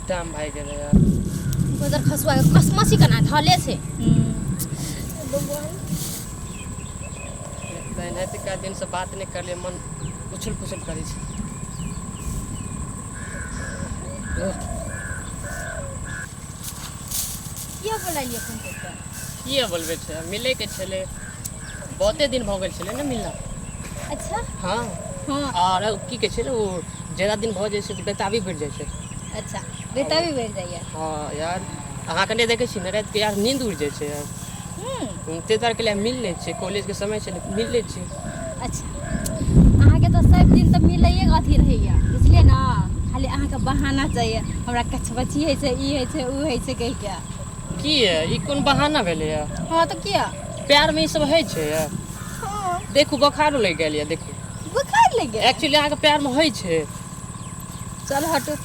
Time भए गेलै यार। गोदर खसुआ के कसमसी केना धले छै। तऽ एनाहिते कए दिनसँ बात नहि करलियै, मन उछल पुछल करै छै। किया बोलालियै फोन करि कऽ? किए बोलबै छै, मिलैके छलै, बहुते दिन भऽ गेल छलै ने मिलना। अच्छा। हँ। हँ। आओर की कहै छै ने, ओ ज्यादा दिन भऽ जाइ छै तऽ बेताबी बढ़ि जाइ छै। अच्छा, बेताबी बढ़ि जाइए? हँ यार, अहाँके नहि देखै छी ने रातिके यार, नींद उड़ि जाइ छै यार। ताहि दुआरे कहलियै मिल लै छियै, कॉलेजके समय छै ने, मिल लै छियै। अच्छा, अहाँके तऽ सब दिन तऽ मिलैए अथी रहैए, बुझलियै ने? खाली अहाँके बहाना चाहिए, हमरा कछबची होइ छै, ई होइ छै, ओ होइ छै कहिके। की ये, ई कोन बहाना भेलैए? हँ तऽ किया? प्यारमे ई सब होइ छै ये? हँ। देखू, बोखारो लागि गेल ये, देखू। बोखार लागि गेल? एक्चुअली अहाँके प्यारमे होइ छै। चल हटू,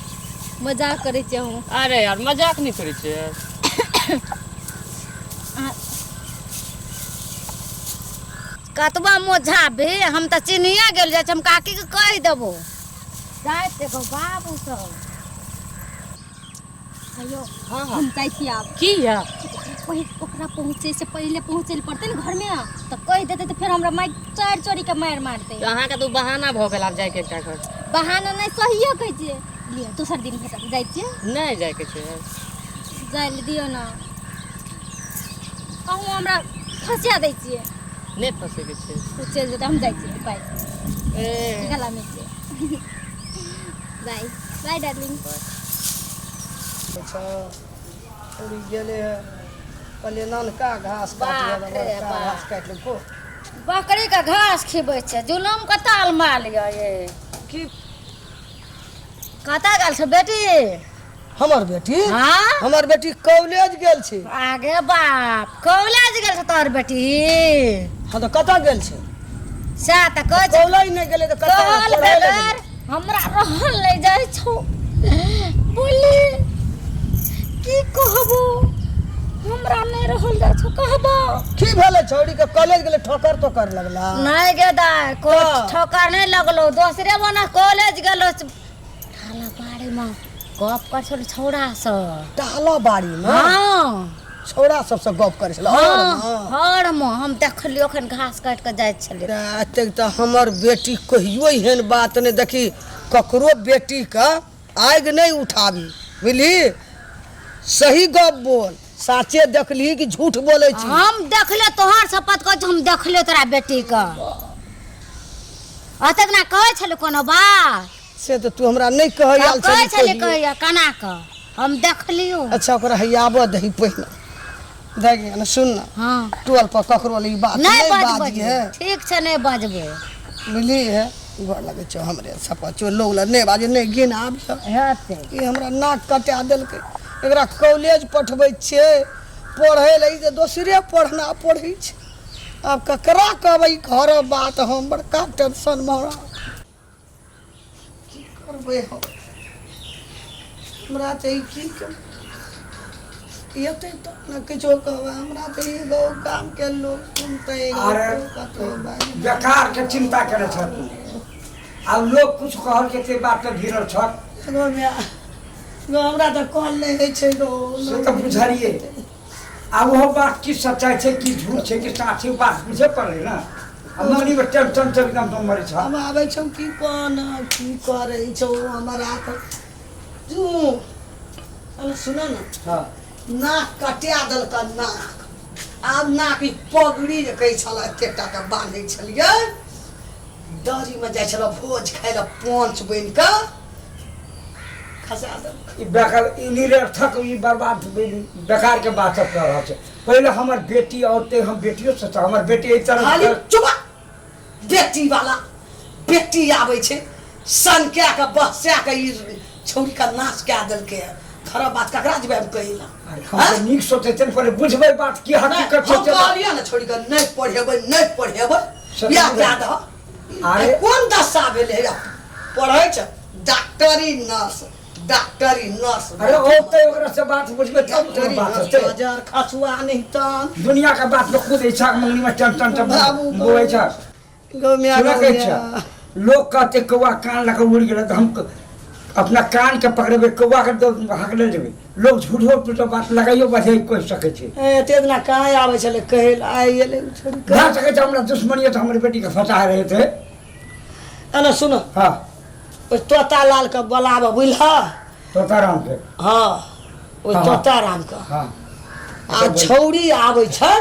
मजाक करै छियै हम। अरे यार, मजाक नहि करै छियै। कतबा मोझाबी, हम तऽ चिन्हिए गेल जाइ छी। हम काकीके कहि देबो। जाइत देखो बाबू सब। कहियो। हँ। हम जाइ छी आब। की या? ओकरा पहुँचे से पहिले पहुँचे लए पड़तै ने घरमे, तऽ कहि देतै तऽ फेर हमरा माय चारि चोरी के मारि मारतै। तऽ अहाँके तऽ ओ बहाना भऽ गेल आब जायके एकटा घर। बहाना नहि, सहिए कहै छियै। लिअ, दोसर दिन भेटब, जाइ छियै। नहि जायके छै। जाइ लए दियौ ने। अहूँ हमरा फंसिया दै छियै। नहि फंसैके छै। ओ चलि जेतै, हम जाइ छियै। बाय। ए। गला मिल छियै। Bye bye darling. अच्छा, उड़ि गेलै हे। कहलियै ननका घास काटि बाप रे बड़का बाप। घास काटि लेलको। बकरी के घास खिबै छै, जुलम के ताल माल यऽ ये। की? कतऽ गेल छै बेटी? हमर बेटी? हाँ। हमर बेटी कॉलेज गेल छै। आगे बाप, कॉलेज गेल छै तोहर बेटी? हँ, तऽ कतऽ गेल छै? सएह तऽ कहै छै। कॉलेज नहि गेलै तऽ कतऽ कहल पढ़ै लए बेगर गेलै? हमरा रहल नहि जाइ छौ। बोली, की कहबो, हमरा नहि रहल जाइ छौ, कहबो। की भेलै छौड़ी के? कॉलेज गेलै, ठोकर तोकर लगला? नहि गे दाय, को तऽ? ठोकर नहि लगलो। दोसरे बना कॉलेज गेलो, ठाला बाड़ी में गप कर छल छौड़ा सब। टहला बाड़ी में? हाँ। छौड़ा सबसँ गप करै छलै? हाँ, हर में हम देखलियो, अखन घास काटि कऽ जाइत छलै। एतेक तऽ हमर बेटी कहियो एहन बात नहि। देखी, ककरो बेटीके आगि नहि उठाबी, बुझली? सही गप बोल, साचे देखली कि झूठ बोलै छी? हम देखलियो, तोहर शपथ कहै छी, हम देखलियो तोरा बेटी के। अतेक ना कहै छलै कोनो बात? से तऽ तू हमरा नहि कहै आयल कहै छली छलै। कहियो। कहैया केना कऽ हम देखलियो। अच्छा, ओकरा हैयाबऽ दही पहिने। देख ने, सुन ने। हाँ। टोल पर ककरो ले ई बात नहि नहि बजबै। बाजिहे। ठीक छै, नहि बजबै। बुझली है? गोर लगै छौ, हमरे शपथ छौ, लोग लग नहि बाजे, नहि गिन आबिह। हेतै। ई हमरा नाक कटा देलकै। एकरा कॉलेज पठबै छियै पढ़ै लए, ई जे दोसरे पढ़ना पढ़ै छै। आब ककरा कहबै ई घरक बात? हम बड़का टेंशनमे हमरा। की करबै हम? हमरा तऽ ई की कर एतै तब ने किछो कहबै। हमरा तऽ ई गाँव गामके लोक सुनतै अरे कतहु बाजि बेकार के चिंता करे छह तू। आब लोग कुछ कहल के ते बात पे भिड़ल छह। गो माय गो, हमरा तऽ कॉल नहि होइ छै गो। से तऽ बुझलिए। आ ओहो बात की सच्चाइ छै की झूठ छै कि साँच छै, बात बुझे पड़लै ने। आ मनी में टेंशन से एकदम तुम मरे छह। हम आबै छौ की कोन की करै छौ। हमरा तऽ तू अरे सुन ने। हाँ। नाक कटा देलक नाक। आब नाक ई पगड़ी जे कहै छल, एते टाके बान्है छलियै, दरीमे जाइ छल भोज खाइ लए, पञ्च बनि कऽ खसा देलक। ई बेकार, ई निरर्थक, ई बर्बाद बेकार के बात सब कर रहल छै। पहिले हमर बेटी औते, हम बेटियो से हमर बेटी एहि तरह खाली चुप। बेटी वाला बेटी आबै छै, सनका के बहसा के ई छौड़ी के नाश कए देलकै। खराब बात ककरा जेबै हम कहै लए? अरे हम तऽ नीक सोचै छियै, पहिले बुझबै बात की हकीकत हम छै। कहलियै ने छोड़ी के नहि पढ़ेबै, नहि पढ़ेबै, से बियाह तऽ कए दह। अरे कोन दशा भेलै? पढ़ै छै डॉक्टरी नर्स, डॉक्टरी नर्स। अरे औते, ओकरा से बात बुझबै तब कोनो डॉक्टरी बात नर्स हेतै। बाजार खसुआ नहीं तन दुनिया के बात में खुद इच्छा मंगनी में टेंशन से बाबू, बोलै छ। गौ म्या सुनऽ गौ कहै म्या। छ, लोग कहते कौआ कान लऽ कऽ उड़ि गेलै तऽ हम अपना कान के पकड़ेबै, कौआ के हकले जेबै। लोग झूठो टूटो बात लगाइयो बजे कहि सकै छै। ए, एते दिना कहाँ आबै छलै कहै लए, आइ गेलै ओ छोड़ि कऽ। भए सकै छै हमरा दुश्मनी तऽ हमर बेटीके फंसा रहे थे। एना सुन। हाँ। ओहि तोता लाल के बोलाबऽ, बुझलह? तोताराम के? हाँ, ओहि हाँ। तोताराम के। हाँ। आ छौड़ी आबै छै,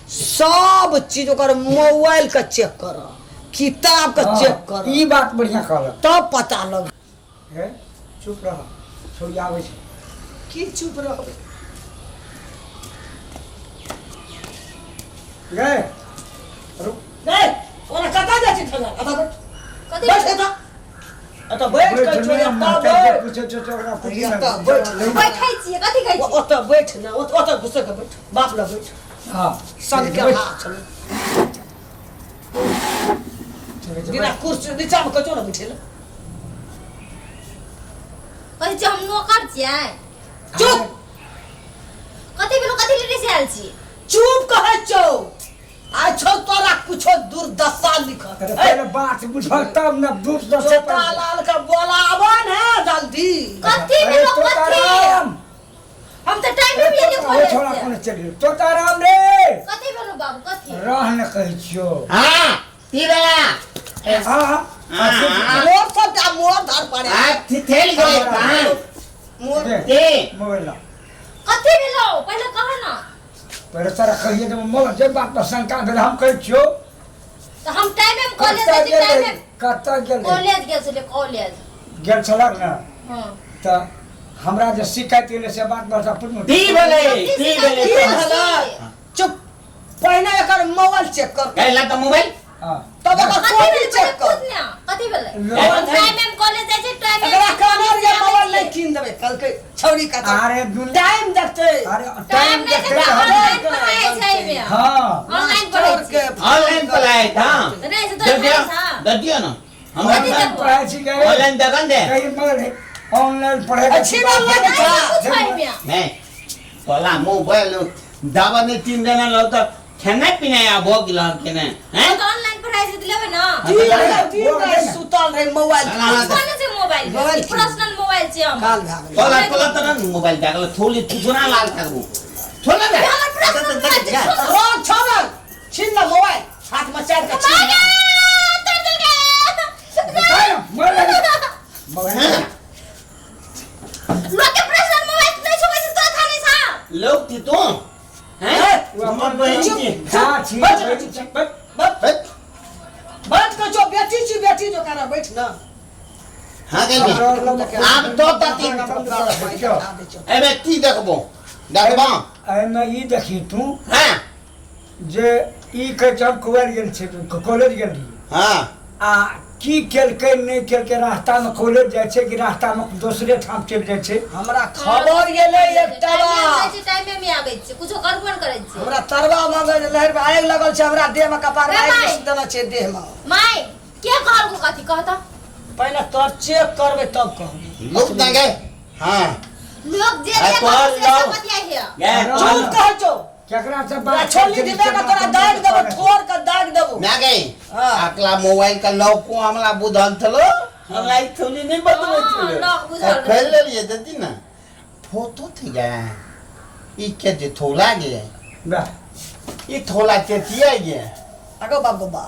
सब चीज ओकर मोबाइल के चेक कर, किताब के हाँ, चेक कर। ई बात बढ़िया कहलक। तब पता लग। हे, चुप रह, छौड़ी आबै छै। की चुप रहबै? गए रुक। गए, ओना कतऽ जाइ छी ठंडा? एतऽ बैठ। कथी? बैठ एतऽ, एतऽ बैठ बैठ कऽ ने, छोड़ि, एतऽ मास्टर बैठ। के पूछै छै तऽ ओकरा पूछी ने। एतऽ बैठ। बैठै छियै, कथी कहै छियै? ओतऽ बैठ ने, ओतऽ घुसि कऽ बैठ, बाप लग बैठ। हाँ। सन के बैठ। हाथ छलै। ठीक छै, बिना बैठ। कुर्सी नीचा मे कचो ने बैठे। कथी छियै, हम नौकर छियै? चुप। कथी भेलो? कथी लेने से आयल छी? चुप कहै छौ, आइ छौ तोरा कुछो दुर्दशा लिखल। अरे पहिले बात बुझल तब ने दूर दशा। तोता लाल के बोलाबऽ ने जल्दी। कथी अरे भेलो, कथी? तोताराम। हम तऽ टाइम पे भी एलियै ओ कॉलेज छोड़ा से। कोने चलि गेल तोताराम रे? कथी भेलो बाबू, कथी? रह ने कहै छियौ। हाँ, की भेला? हाँ हाँ। मोर सब टा मोर धर पड़े। आ थेल गेलै कहाँ? मोर। के? मोबाइल ला। कथी भेलो, पहिले कह ना। पहिले तोरा कहिए जे मोबाइल, जे बात पर शंका भेल हम कहै छियौ। तऽ हम टाइम में कॉलेज कतऽ जाइ छी, टाइम गेलै? में। कतऽ गेलै? कॉलेज गेल छलियै, कॉलेज। गेल छलक ने? हाँ। तऽ हमरा जे शिकायत एलै से बात पर पूछू। की भेलै? की भेलै? की भेलै? चुप, पहिने एकर मोबाइल चेक कर। गए ला तऽ मोबाइल। हाँ। तब एकर कथी कॉपी भेलै चेक पहिले कर। पूछ ना, कथी भेलै? लो। हम टाइम में कॉलेज जाइ छी, टाइम में। एकरा कहने रहियै मोबाइल नहि कीन देबै, कहलकै छौड़ी कतऽ अरे दुनिया टाइम देखतै। अरे टाइम टाइम नहि देखते देखै, रहबै। ऑनलाइन पढ़ाइ छै एहिमे। हाँ। ऑनलाइन पढ़ै चोर छियै। के। ऑनलाइन पढ़ाइ हाँ। तऽ नहि छै दे तोरा दियौ, खाइ छौ। दे दियौ ने हमरा। कथी ऑनलाइन देबो? पढ़ाइ छी गए। ऑनलाइन देखन दे। कहीं मगर ऑनलाइन पढ़ाइ अच्छी बात नहीं नहि छै। कुछ एहिमे। नहीं तोला मोबाइल दावा नहीं तीन दिन लो तऽ खेनाइ पिनाइ आब भऽ गेल हँ कि नहि हैं? तऽ ऑनलाइन पढ़ाइ छै तऽ लेबै ना। दिन राति, दिन राति सुतल रहै मोबाइल। हाँ। कोन छै मोबाइल? मोबाइल ई पर्सनल मोबाइल छै हमर। काल भए गेलै। तोला तोला तऽ ने मोबाइल दए गेल, थोड़ी थुथुना लाल करबू, छोड़ ने। हमर पर्सनल मोबाइल छै, छोड़। रोज छौ ने, छीन ले मोबाइल, हाथ में चारि के छीन ले। तोड़ देलकै। मोबाइल। लोक के पर्सनल मोबाइल नहि छुबै छै, तोरा थाने छौ। लोग थी तू हैं? ए, हमर बहिन चुप। छी। हाँ छी। बच। बच। बैठ। हैट। बैठ कऽ छौ, बेटी छी, बेटी जो करा बैठ ना। हाँ गई। आब तो तती एमे की देखबो, देखबो? एहिमे ई देखी तू हाँ। जे ई कहै छै हम कुआरि गेल छी, कॉलेज गेल रहियै। हाँ। आ की केलकै नहि केलकै, रास्तामे कॉलेज जाइ छै कि रास्तामे दोसरे ठाम चलि जाइ छै? हमरा खबर गेलै एकटा टाइम में जाइ बात। छी, टाइम में आबै छी, कुछो करबो नहि करै छी। हमरा तरवा मांगे लहर में आगि लगल छै हमरा देह में, कपार में ए आगि माय। घुसि देने छै देह में। माय, के कहलको? कथी कहता? पहिने तोर चेक करबै तब कहबै। लोग ना गए हाँ। लोग जे आ, जे तोहर कहत से सब लोग। बतियाइ है। गए। चुप कहै छौ। केकरा से तोरा बात छोली दिबे के तोरा दागि देबो, ठोर के दागि देबो। ना गई। हाँ। अकला मोबाइल का लॉक को हमला बुझल छलो, हमरा ई थोड़ी नहीं बतबै हाँ, छलो। लॉक बुझल खोल लेलिए दीदी ना फोटो थी गए, ई के जे थोला गए। वाह। ई थोला के किया गए? अगो बाप गो बा।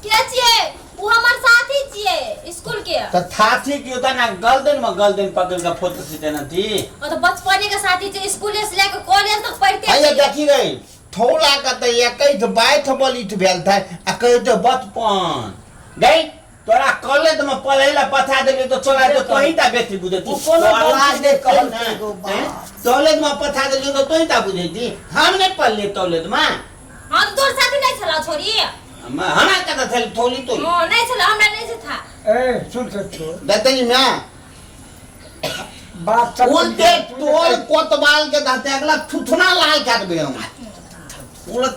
के छियै उ? हमर साथी छियै स्कूल के। तो थाथी क्यों था ना गर्दन में गर्दन पकड़ के फोटो खींचे ना थी। ओ तऽ बचपने के साथी छै, स्कूले से लेके कॉलेज तक पढ़ते आइए छियै। देखी गई थोला का तो 21 22 बलिठ भेल था आ कहे तो बचपन गई। तोरा कॉलेज में पढ़े ला पठा देलियो तो चला तो तोही ता बेटी बुझेती। उ कोनो गलती नहि कहलकै गो बाप। कॉलेज में पठा देलियो तो तोही ता बुझेती, हम नहीं पढ़लिए कॉलेज में। हाँ, तऽ तोहर साथी नहि छला छोरी? हमरा कतऽ छल थोली तो। हाँ, नहि छला, हमरा नहि छै था। ए सुन के छोड़। देतनी मैं बात सब उल्टे तोल कोतवाल के दाते अगला थुथुना लाल काटबे हम उलट।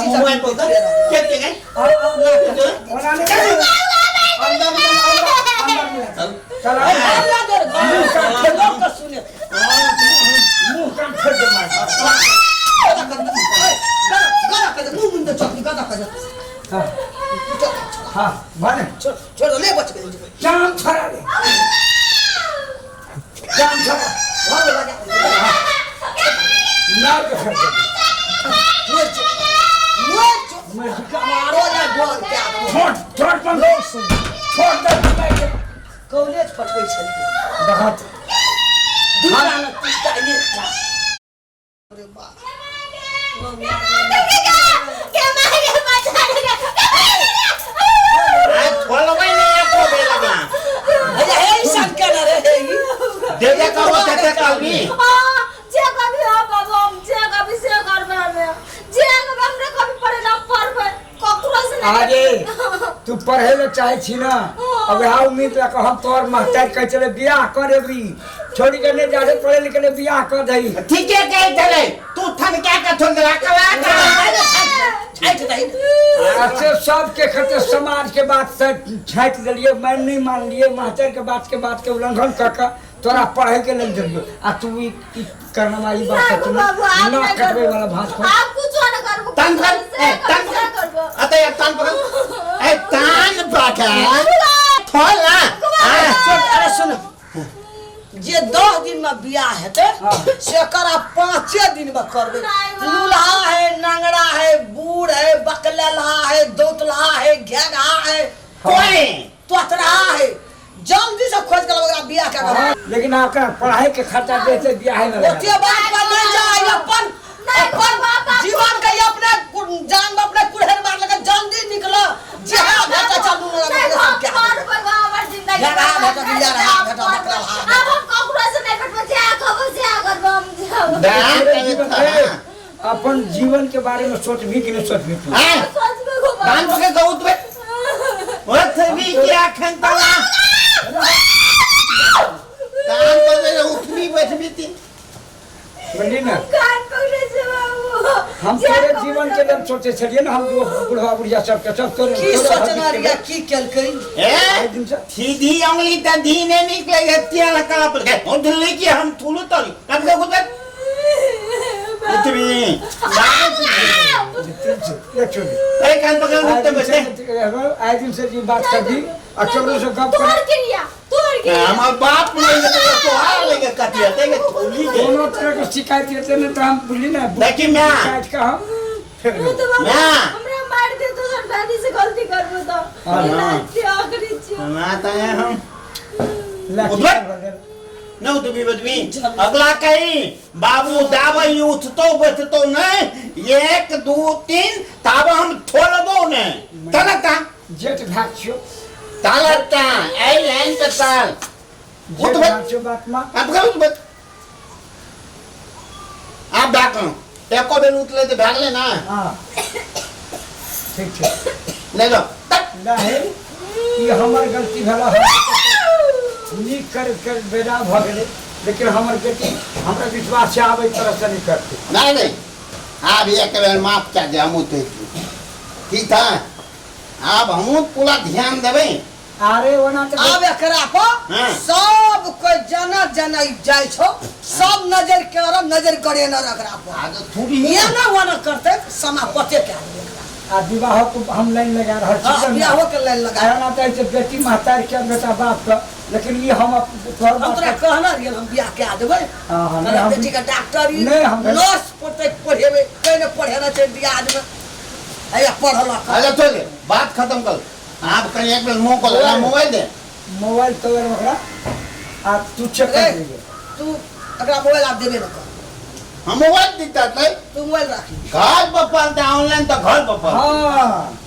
मोबाइल पर के के गए? ओना नहि अंदर में, अंदर अंदर में चल, मुंह कान फेर दे मार। हाँ। हां माने छोड़ छोड़ ले बच गेल जान छोड़ा रे जान छोड़ा घर में लगा ना के फेंक दे। मोर चो मोर चो मारो ना गोल क्या छोड़ छोड़ पर छोड़ दे भाई के। कॉलेज पठबै छलियै देखत दूटा ने तीनटा एकटा अरे बाप आ थोलबै ने एको बेर लगला हे हे ईसन केना रे हे ई दे दे कहबो ते ते कहबी जे कभी हो बाबू हम जे कभी से करबै हमे जे कभी हमरे कभी पढ़े ना पढ़बै ककरो से नहीं अरे तू पढ़े ले चाहे छी ना अब यहाँ उम्मीद रख हम तोर मास्टर कह चले बियाह करेबी छोड़ी के नहीं जाते पढ़े लिखे ले बियाह कर दही ठीके कहै छलै तू थनका के थोल देला कला छाटि दही अच्छे सबके खातिर समाज के बात से छाटि देलिए मैं नहीं मान लिए मास्टर के बात के उल्लंघन कर के तोरा पढ़े के लेल देलियो आ तू ई ई करना ई बात ना तू बाबू आप ना नहीं कटबे करबो वाला भात खो आप कुछ ना करबो तान पकड़ ए तान से पकड़ करबो अते तान पकड़ ए तान पकड़ थोला आ सुन अरे सुन जे 10 दिन में बियाह हेतै से एकरा 5 दिन में करबै लूल्हा है नंगड़ा है बूढ़ है बकलेलहा है दौतलहा है घेघहा है कोई तोतरहा है जल्दी से खोज के ओकरा बियाह के करबै लेकिन आपका पढ़ाई के खर्चा देते बियाह में लगा। ओते बात पर नहीं जाए अपन नहीं, अपन जीवन के अपने जान में अपने कुल्हड़ मार लगा जल्दी निकलो जेहा भेटा चलू ना नहीं, लगा हम क्या पढ़बै हमर जिंदगी घेघहा बर्बाद भेटत, भए लिया जेतै, रहा, हम भेटत, पढ़बै। बकरा आब हम ककरो से नहीं भेटबै जे कहबै से करबै हम जाब दान तोरे जीवन ए, अपन जीवन के बारे में सोचबी कि नहीं सोचबी तू हां सोचबै गो कान बाबू पकड़ गौत बे उठबी के अखन तला कान पकड़ उठबी बैठबी ती बुझली ना कान पकड़े छै बाबू हम जे तोरे कहबै जीवन से के लेल सोचे छलिए ना हम बुढ़वा बुढ़िया सबके सब तोरे की तोरे सोचना भविष्य के रिया की केलकै ए लेल। दिन से सीधी उंगली त धीने निकले है तेल कला पर गए उठली कि हम थुलू तली कान पकड़ गौत बे उठबी एक छोड़ी ए कान पकड़ आए उठते दिन बैठे से आए दिन से जी बात कर दी और केकरो से गप तोहर कर क्रिया तोहर क्रिया हमार बाप नहीं तो तोहार लेके कटिया ते के थुली के कोनो तरह के शिकायत हेतै ने तऽ हम बुझली ना देखी म्या। शिकायत के हम फेंक तू देबै। तो बाबू ना। हमरा मार दे दोसर बहनी से गलती करबो तो हाँ, ई हाँ। लाज से आखिरी छियो ना त हम ला, की उठबै। करबै? न उठबी बदमी अगला कही बाबू दाबई उठतो बैठतो नहीं 1 2 3 ताब हम थोलबो नहीं तलता जेठ भाग छियौ तलता ए लाइन पे ताल जेठ उठबै। भाग छियौ बात मा अब कब उठबै आप भाग एको बेर उठले तो भागले ना हाँ ठीक छै ले लो तक नहीं ई हमर गलती भेल हन। नीक कर कर बेड़ा भऽ गेलै लेकिन हमर बेटी हमरा विश्वास छै आब एहि तरहसँ नहि करतै नहीं नहीं आप एक बेर माफ कर दे हम उठे ठीक था आप हमू पूरा ध्यान देबै अरे ओना तऽ आब एकरा पर हाँ। सब कोई जना जना जाइ छौ सब नजर के नजर करेना एकरा पर आ तो थोड़ी ये ना वाना करते समापते कए देबै एकरा आ विवाहक हम लाइन लगा रहल छी हाँ ने। बियाहो के लाइन लगा एना तऽ छै बेटी महतार के बेटा बाप के लेकिन ई हम तोहर हम बात तोरा कहना रहियै हम बियाह कए देबै हाँ, हाँ, तोरा नहीं, हम- बेटी के डॉक्टरी नहीं, हम- नर्स पढ़ते पढ़ेबै कहीं ने पढ़ेना छै दियाद में हैया पढ़लक अच्छा छोड़ दे बात खत्म कर आप कहीं एक बेर मुंह को लगा मोबाइल दे मोबाइल तोहर ओकरा आ तू चेक रे कर दिहे तू एकरा मोबाइल आब देबे न कर हम मोबाइल देता नहीं तू मोबाइल राखी घर पर पलते ऑनलाइन तो घर पर पलते हाँ